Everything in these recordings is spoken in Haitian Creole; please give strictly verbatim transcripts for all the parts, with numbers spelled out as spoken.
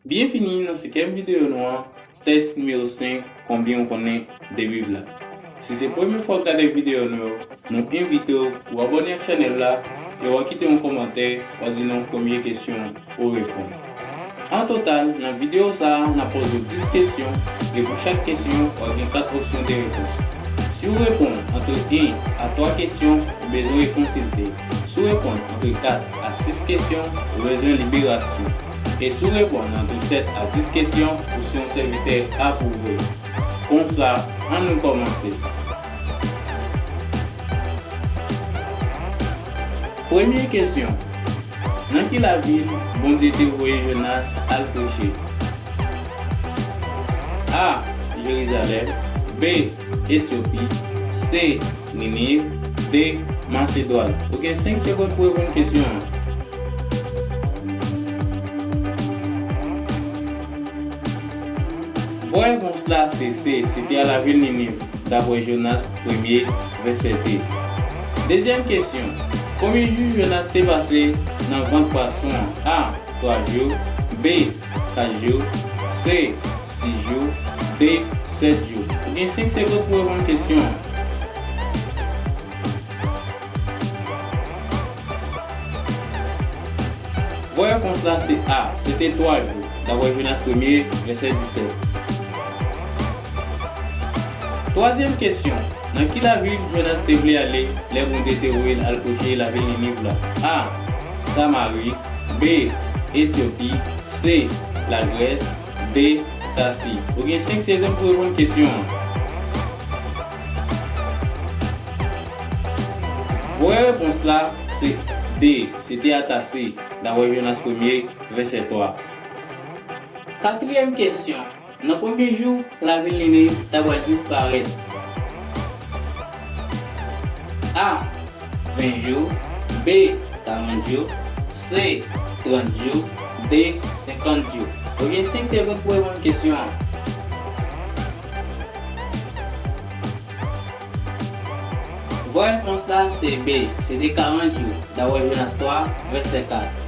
Byenvini nan senkyèm videyo nou an, tès nimewo senk, konbyen w konnen de Bib la. Si se premye fwa w ap gade videyo nou yo, nou envite w pou abòne ak chanèl la e w a kite yon kòmantè, w a di non premye kesyon ou reponn. An total, nan videyo sa a, n ap poze w dis kesyon, e pou chak kesyon, w a gen kat opsyon de repons. Si w reponn antre en a twa kesyon, ou bezwen rekonsilte. Si w reponn antre kat a sis kesyon, ou bezwen liberasyon. E si w reponn antre sèt a dis kesyon, ou se yon sèvitè apwouve. Konsa, ann nou kòmanse. Premye kesyon. Nan ki lavil Bondye te voye Jonas al preche? A. Jerizalèm. B. Etyopi. C. Niniv. D. Masedwàn. Ou gen senk segonn pou reponn kesyon an. Vwè repons la se C, se te a lavil Niniv, dapre Jonas premye, vèsè de. Dezyèm kesyon, konbyen jou Jonas te pase nan vant pwason an? A. Twa jou. B. Kat jou. C. Sis jou. D. Sèt jou. Ou gen senk segonn pou reponn kesyon an. Vwè repons la se A, se te twa jou, dapre Jonas premye, vèsè disèt. Twazyèm kesyon, nan ki lavil Jonas te vle ale lè Bondye te voye l al preche lavil Niniv la? A. Samari. B. Etyopi. C. Lagrès. D. Tasi. Ou gen senk segonn pou reponn kesyon an. Vwè repons la se D, se te a Tasi, dapre Jonas premye, vèsè twa. Katriyèm kesyon, nan konbyen jou lavil Niniv ta pral disparèt? A. Ven jou. B. Karant jou. C. Trant jou. D. Senkant jou. Ou gen senk segonn pou reponn kesyon an. Vwè repons la se B, se te karant jou, dapre Jonas twa, vèsè kat.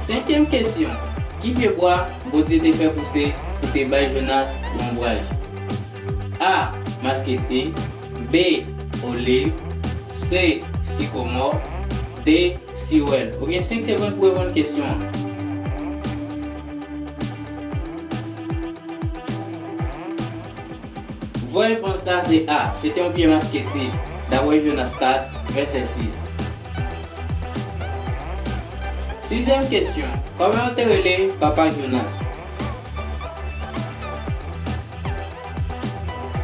Senkyèm kesyon, ki pyebwa Bondye te fè pouse pou te bay Jonas yon onbraj? A. Masketi. B. Oliv. C. Sikomò. D. Siwèl. Ou gen senk segonn pou reponn kesyon an. Vwè repons la se A, se te yon pye masketi, dapre Jonas kat, vèsè sis. Sizyèm kesyon, kòman yo te rele papa Jonas?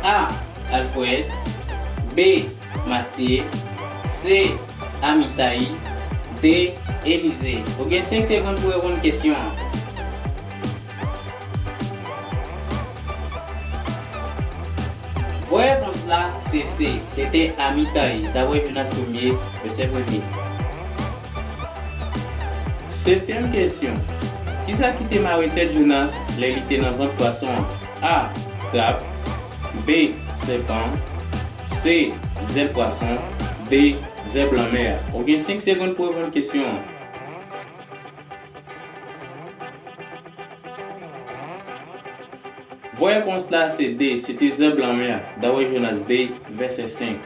A. Alfred. B. Matye. C. Amitay. D. Elize. Ou gen senk segonn pou reponn kesyon an. Vwè repons la se C, se te Amitay, dapre Jonas premye, vèsè premye. Setyèm kesyon, kisa ki te mare tèt Jonas lè li te nan vant pwason an? A. Krab. B. Sèpan. C. Zèb pwason. D. Zèb lanmè a. Ou gen senk segonn pou reponn kesyon an. Vwè repons la se D, se te zèb lanmè a, dapre Jonas de, vèsè senk.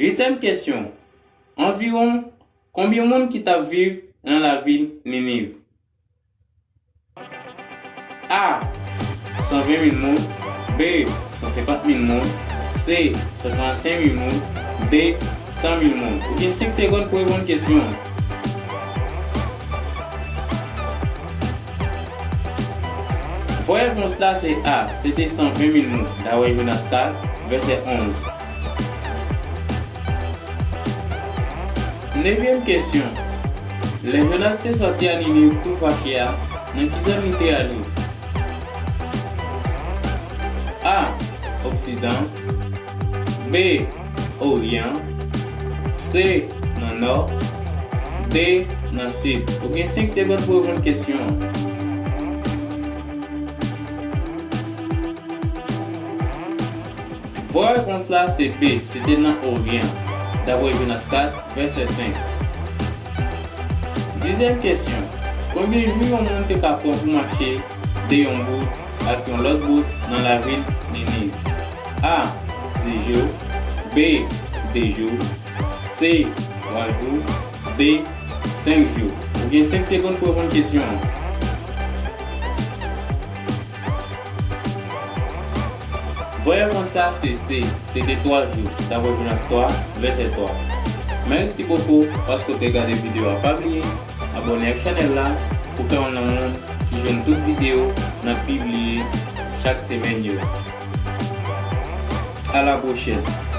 Uityèm kesyon, anviwon konbyen moun ki t ap viv nan lavil Niniv? A. San ven mil moun. B. San senkant mil moun. C. San karannsenk mil moun. D. San mil moun. Ou gen senk segonn pou reponn kesyon an. Vwè repons la se A, se te san ven mil moun, dapre Jonas kat, vèsè onz. Nevyèm kesyon, lè Jonas te sòti a Niniv tou fache a, nan ki zòn li te ale? A. Oksidan. B. Oryan. C. Nan nò. D. Nan sid. Ou gen senk segonn pou reponn kesyon an. Vwè repons la se B, se te nan oryan. dapre Jonas kat, vèsè senk. Dizyèm kesyon. Konbyen jou yon moun te ka pran pou mache de yon bout ak yon lòt bout nan lavil Niniv? A, dis jou. B, de jou. C, twa jou. D, senk jou. Ou gen senk segonn pou reponn kesyon an. Vrè repons la se C, se te twa jou, dapre Jonas twa, vèsè twa. Mèsi bokou paske w te gade videyo a. Pa bliye abòne ak chanèl la pou w fè youn nan moun ki jwenn tout videyo n ap pibliye chak semèn yo. A la pwochèn!